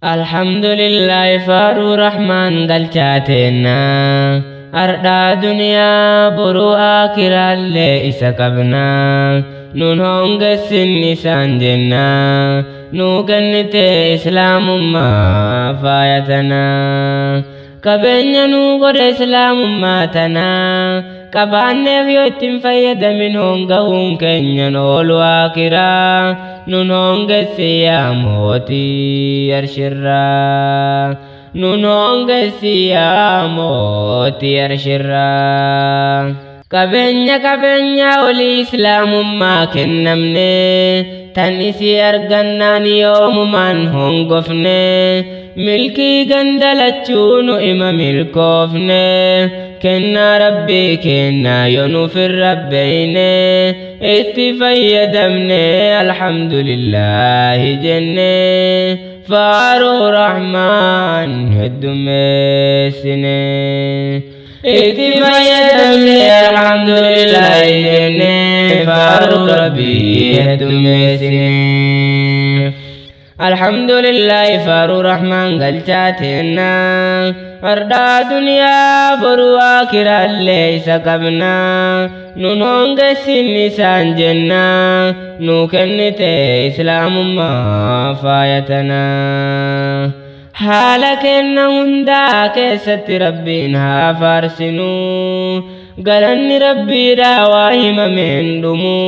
Alhamdulillahi faaruu Rahmaan galchaateenna. Ardhaa duniyaa boruu akiraallee isa qabna. Nun hongessin isaan jenna. Nuu kennite islaamummaa faayatana. Qabeenya nuu godhe islaamummaa tana. Qabaanneef yoo ittiin fayyadamin hongahuun keenyan oolu akiraa. Nun hongessi yaa mootii arshirraa. Nun hongessi yaa mootii arshirraa. Qabeenya qabeenya olii islaamummaa kennamne. Tan isii argannaan yoomumaan hongofne. Milkii gandalachuu nu ima milkoofne. Kennaa rabbii kennaa yoo nuuf hin rabbeeyne. Itti fayyadamne alhamdulillaahi jenne. Faaruu Rahmaan heddummeessine. Itti fayyadamne alhamdulillaahi jenne. Faaruu rabbii heddummeessine. Alhamdulillahi faaruu Rahmaan galchaateenna. Ardhaa duniyaa boruu akiraallee isa qabna. Nun hongessin isaan jenna. Nuu kennite islaamummaa faayatana. Haala kenna hundaa keessatti rabbiin haa faarsinu. Galanni rabbiidhaa waa himameen dhumu.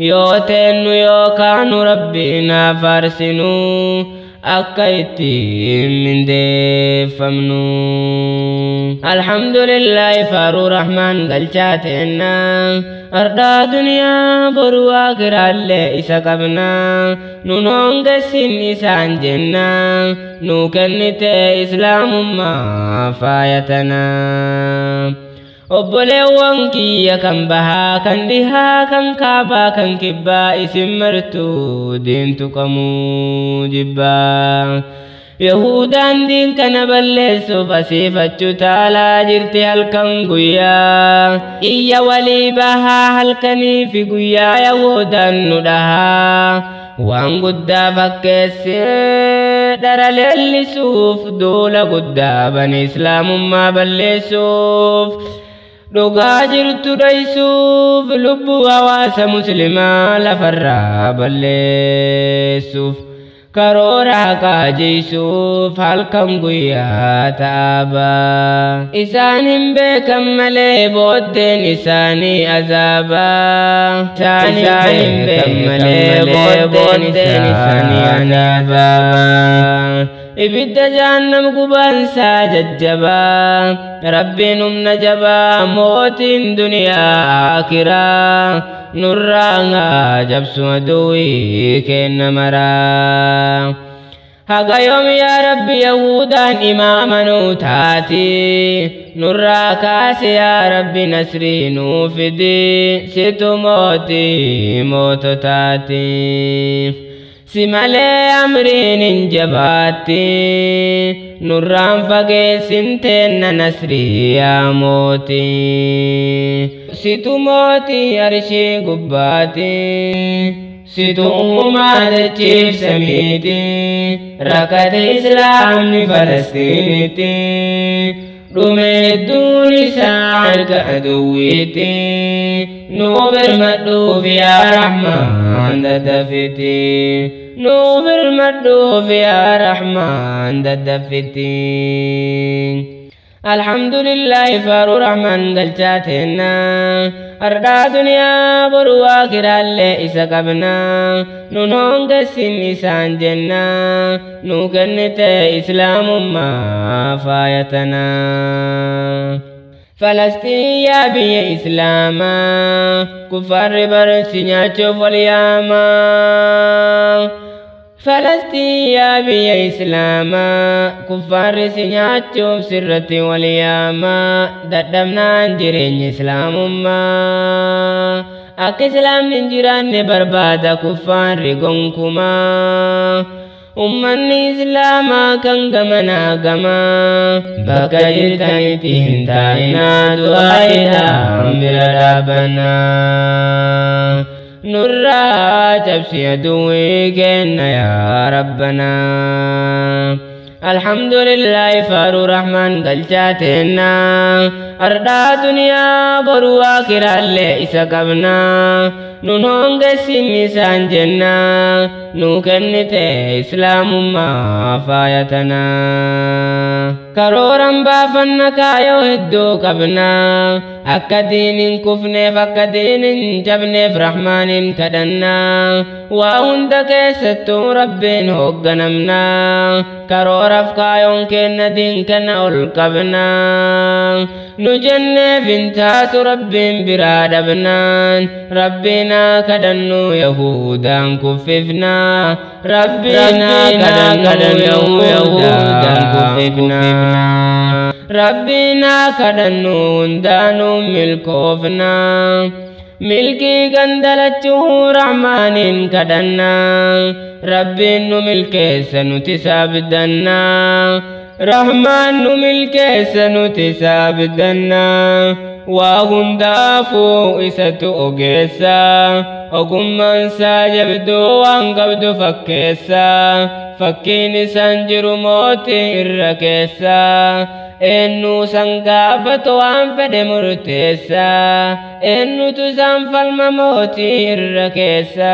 Yoo teennu yookaanu rabbiin haa faarsinu. Akka ittiin mindeeffamnu. Alhamdulillahi faaruu Rahmaan galchaateenna. Ardhaa duniyaa boruu akiraallee isa qabna. Nun hongessin isaan jenna. Nuu kennite islaamummaa faayatana. Obboleewwan kiyya kan bahaa kan dhihaa kan kaabaa kan kibbaa isin martuu diintu kamuu jibbaa. Yahudaan diin kana balleessuuf asiifachuu taalaa jirti halkan guyyaa. Iyya walii bahaa halkanii fi guyyaa Yahudaan nu dhahaa. Waan guddaa fakkeessee dhara leellisuuf duula guddaa bani islaamummaa balleessuuf. Dhugaa jirtu dhoysuuf lubbuu hawaasa muslimaa lafarraa balleessuuf. Karoora haqaa jeysuuf halkan guyyaa taaba. Isaan hin beekan malee booddeen isaanii azaaba. Isaan hin beekan malee booddeen isaanii azaaba. Ibidda jahannam gubaansaa jajjabaa. Rabbiin humna jabaa mootiin duniyaa akiraa. Nurraa jabsu aduwwii kenna maraa. Haga yoom yaa Rabbi Yahudaan imaama nuu taati. Nurraa kaase yaa Rabbi nasrii nuu fidi. Situ mootii moototaati. Si malee amriin hin jabaatti. Nurraan fageessin teenna nasrii yaa mootii. Situ mootii arshii gubbaati. Situ uumaa dachiif samiiti. Rakkate islaamni Falastiinitti. Dhume hedduun isaa harka aduwwiitti. Nuu birmadhuuf yaa Rahmaan daddaffitti. Nuu birmadhuuf yaa Rahmaan daddaffitti. Alhamdulillahi faaruu Rahmaan galchaateenna. Ardhaa duniyaa boruu akiraallee isa qabna. Nun hongessin isaan jenna. Nuu kennite islaamummaa faayatana. Falastiin yaa biyya islaamaa. Kufaarri barsi nyaachuuf wal yaamaa. Falastiin yaa biyya islaamaa. Kufaarri si nyaachuuf sirratti wal yaamaa. Dadhabnaan jireenya islaamummaa. Akka islaamni hin jiraanne barbaada kufaarri gonkumaa. Ummanni islaamaa kan gamanaa gamaa. Bakka jirtanitti hin taa'inaa du'aa'iidhaan bira dhaabbannaa. Nurraa cabsi aduwwii kenna yaa Rabbanaa. Alhamdulillahi faaruu Rahmaan galchaa teenna. Ardhaa duniyaa boruu akiraallee isa qabna. Nun hongessin isaan jenna. Nuu kennite islaamummaa faayatana. Karooran baafanna kaayoo hedduu qabna. Akka diinin kufneef akka diinin jabneef Rahmaanin kadhanna. Waa hunda keessattuu Rabbiin hoogganamna. Karooraaf kaayoon kenna diin kana ol qabna. Nu jenneef hin taatu Rabbiin biraa dhabnaan. Rabbiin haa kadhannu Yahudaan kuffifna. Rabbiin haa kadhannu Yahudaan kuffifna. Rabbiin haa kadhannu hundaanuu milkoofna. Milkii gandalachuu Rahmaaniin kadhanna. Rabbiin nu milkeessa nuti saabdanna. Rahmaan nu milkeessa nuti saabdanna. Waa hundaafuu isatu ogeessa. Ogummaan isaa jabduu waan qabdu fakkeessa. Fakkiin isaan jiru mootii irra keessa. Eenyu san gaafatu waan fedhe murteessa. Eenyutu isaan falma mootii irra keessa.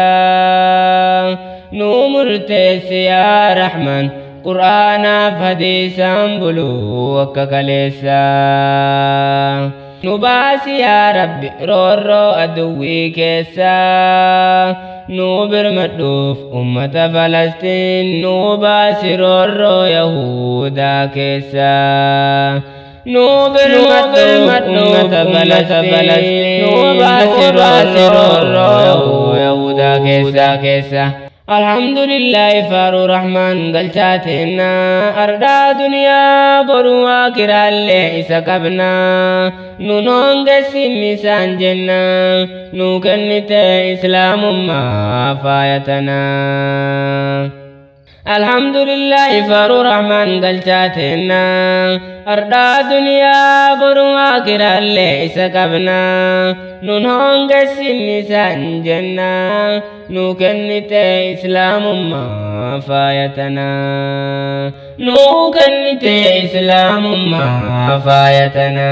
Nuu murteessi yaa Rahmaan. Qur'aanaaf hadiisaan buluu akka kaleessa. Nu baasi yaa Rabbi roorroo aduwwii keessa. Nu birmadhuuf ummata Falastiin nu baasi roorroo Yahudaa keessa. Nu birmadhuuf ummata Falastiin nu baasi roorroo Yahudaa keessa. Alhamdulillahi faaruu Rahmaan galchaa teenna. Ardhaa duniyaa boruu akiraallee isa qabna. Nun hongessin isaan jenna. Nuu kennite islaamummaa faayatana. Alhamdulillahi faaruu Rahmaan galchaa teenna. Ardhaa duniyaa boruu akiraallee isa qabna. Nun hongessin isaan jenna. Nuu kennite islaamummaa faayatana. Nuu kennite islaamummaa faayatana.